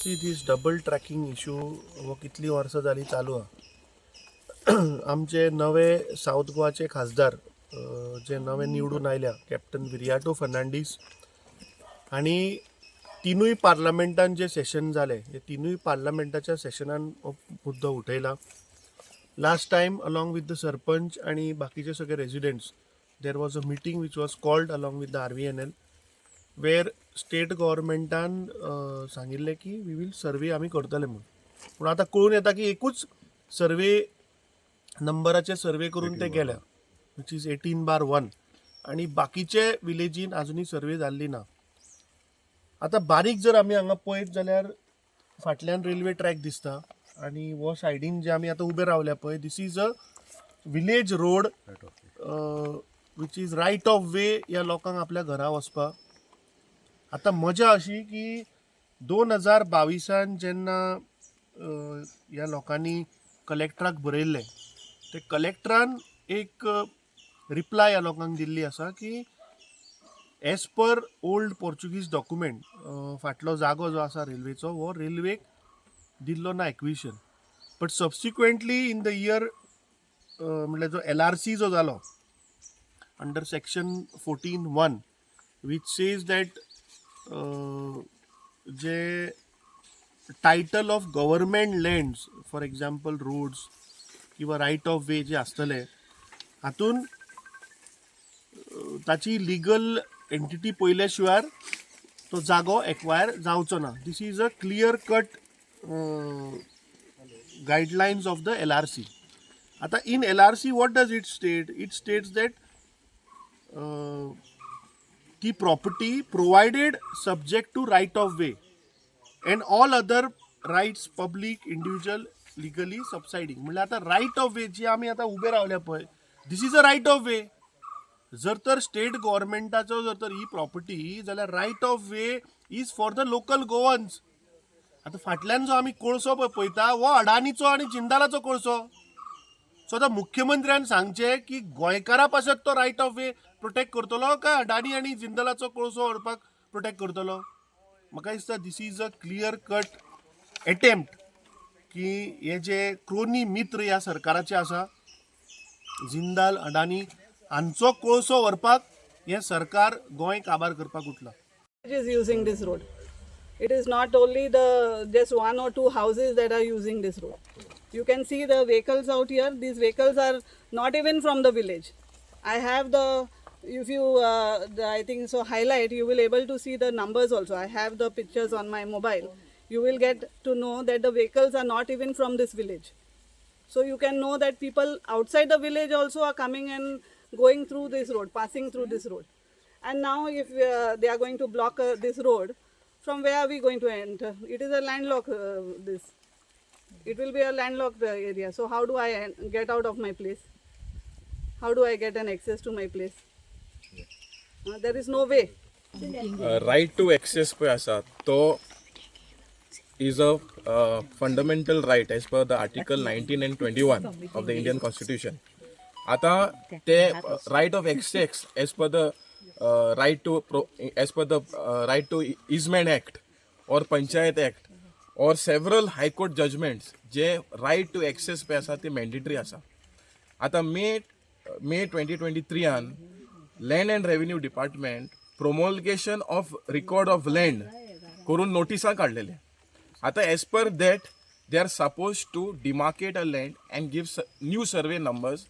See, this double tracking issue हो कितलीं वर्सां जालीं चालू आहा. आमचे नवे सावथ गोवाचे खासदार जे नवे निवडून आयल्या, कॅप्टन विरियाटो फर्नांडीस, आनी तिनूय पार्लमेंटान जे सेशन जाले, हे तिनूय पार्लमेंटाच्या सेशनान हो मुद्दो उठयला. Last time, along with the sarpanch आनी बाकीचे सगळे residents, there was a meeting which was called along with the RVNL, where state गव्हर्मेंटान सांगिल्लें की we will survey आमी करतले म्हूण. पूण आतां कळून येता की एकूच सर्वे नंबराचे सर्वे करून ते गेल्या, which is 18/1, आनी बाकीचे विलेजीन आजुनूय सर्वे जाल्ली ना. आतां बारीक जर आमी हांगा पळयत जाल्यार फाटल्यान रेल्वे ट्रॅक दिसता आनी हो सायडीन जे आमी आतां उबे रावल्या पळय, this is a village road which is right of way ह्या लोकांक आपल्या घरा वचपाक. आतां मजा अशी की 2022न जेन्ना ह्या लोकांनी कलेक्टराक बरयल्लें, ते कलेक्टरान एक रिप्लाय ह्या लोकांक दिल्ली आसा की as per old Portuguese document, फाटलो जागो जो आसा रेल्वेचो, हो रेल्वेक दिल्लो ना acquisition. But subsequently in the year, म्हणल्यार जो एलआरसी जो जालो under section 14(1), which says that J title of government lands, for example roads किंवा रायट ऑफ वे जे आसतले, हातून ताची लिगल एंटिटी पळयल्या शिवाय तो जागो एक्वायर जावचो ना. This is a clear cut guidelines of the LRC. आता in LRC, what does it state? It states that ती property provided subject to right of way and all other rights, public, individual, legally subsisting. म्हणल्यार आतां right of वे जी आमी आतां उबे रावल्या पळय, this is a right of way. जर तर स्टेट गव्हर्मेंटाचो जर तर ही प्रॉपर्टी जाल्यार right of way is for the local Goans. आतां फाटल्यान जो आमी कोळसो पळय पळयता, हो अडानीचो आनी जिंदालाचो कोळसो. सो आतां मुख्यमंत्र्यान सांगचें की गोंयकारा पासत तो रायट ऑफ वे प्रोटेक्ट करतलो काय अडानी आनी जिंदलाचो कोळसो व्हरपाक प्रोटेक्ट करतलो? म्हाका दिसता this is a clear cut attempt की हे जे क्रोनी मित्र ह्या सरकाराचे आसा, जिंदाल, अडानी, हांचो कोळसो व्हरपाक हें सरकार गोंय काबार करपाक उठलां. Is using this road. It is not only the just one or two houses that are using this road. You can see the vehicles out here. These vehicles are not even from the village. I have the if you the, I think so, highlight, you will able to see the numbers also. I have the pictures on my mobile. You will get to know that the vehicles are not even from this village. So you can know that people outside the village also are coming and going through this road, passing through this road. And now if they are going to block this road, from where are we going to enter? It is a landlocked, this. It will be a landlocked area. So how do I get out of my place? How do I get an access to my place? There is no way. Right to access पळय आसा, तो is a fundamental right as per the Article 19 and 21 of the Indian Constitution. आता ते right of access as per the right to as per the Right to Easement Act or Panchayat Act or several High Court judgments, J right to access पळय आसा, ते mandatory आसा. आतां मे 2023आन Land and Revenue Department promulgation of record of land करून नोटिसां काडलेले. आतां as per that, they are suppose to demarcate a land and give new survey numbers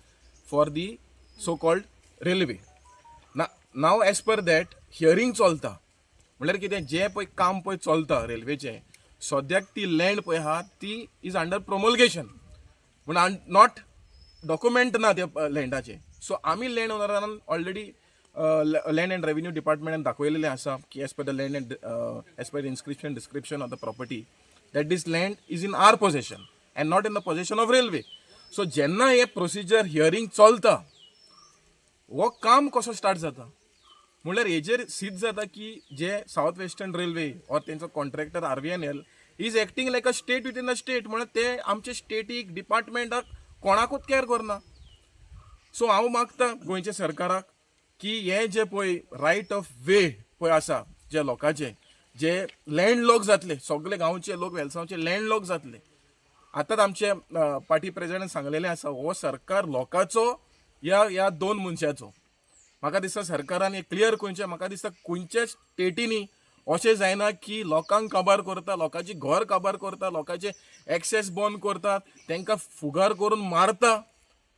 for the so called railway. ना now as per that hearing चलता. म्हणल्यार कितें, जें पळय काम पळय चलता रेल्वेचें सद्याक, ती लँड पळय आहा, ती is under प्रोमोलगेशन, पूण not document ना त्या लँडाचे. सो आमी लँड ओनरान ऑलरेडी लँड अँड रेव्हेन्यू डिपार्टमेंटान दाखयलेलें आसा की as per the land and as per the inscription, description of the property, that this land is in our possession and not in the possession of railway. So जेन्ना हे procedure hearing चलता, हो काम कसो स्टार्ट जाता? म्हणल्यार हेजेर सिद्ध जाता की जे सावथ वेस्टर्न रेल्वे और तेंचो contractor RVNL is acting like a state within a state. म्हणल्यार ते आमचे स्टेटीक, डिपार्टमेंटाक, कोणाकूच कॅर करना. सो हांव मागता गोंयच्या सरकाराक की हे जे पळय रायट ऑफ वे पळय आसा जे लोकांचे, जे लँड लॉक जातले, सगळे गांवचे लोक वेलसांवचे लँड लॉक जातले. आतांच आमचे पार्टी प्रेजिडेंट सांगलेलें आसा, हो सरकार लोकांचो या ह्या दोन मनशाचो. म्हाका दिसता सरकारान हें क्लियर करचें. म्हाका दिसता खंयच्याच स्टेटींनी अशें जायना की लोकांक काबार करता, लोकांची घर काबार करता, लोकांचे एक्सेस बंद करतात, तांकां फुगार करून मारता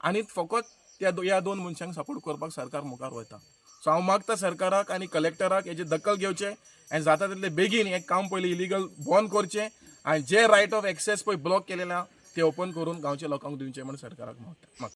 आनी फकत त्या ह्या दोन मनशांक सपोर्ट करपाक सरकार मुखार वता. सो हांव मागता सरकाराक आनी कलेक्टराक हेजी दखल घेवचें आनी जाता तितले बेगीन हें काम पयलीं इलिगल बंद करचें आनी जे रायट ऑफ एक्सेस पळय ब्लॉक केलेले आहा ते ओपन करून गांवच्या लोकांक दिवचें म्हण सरकाराक मागता.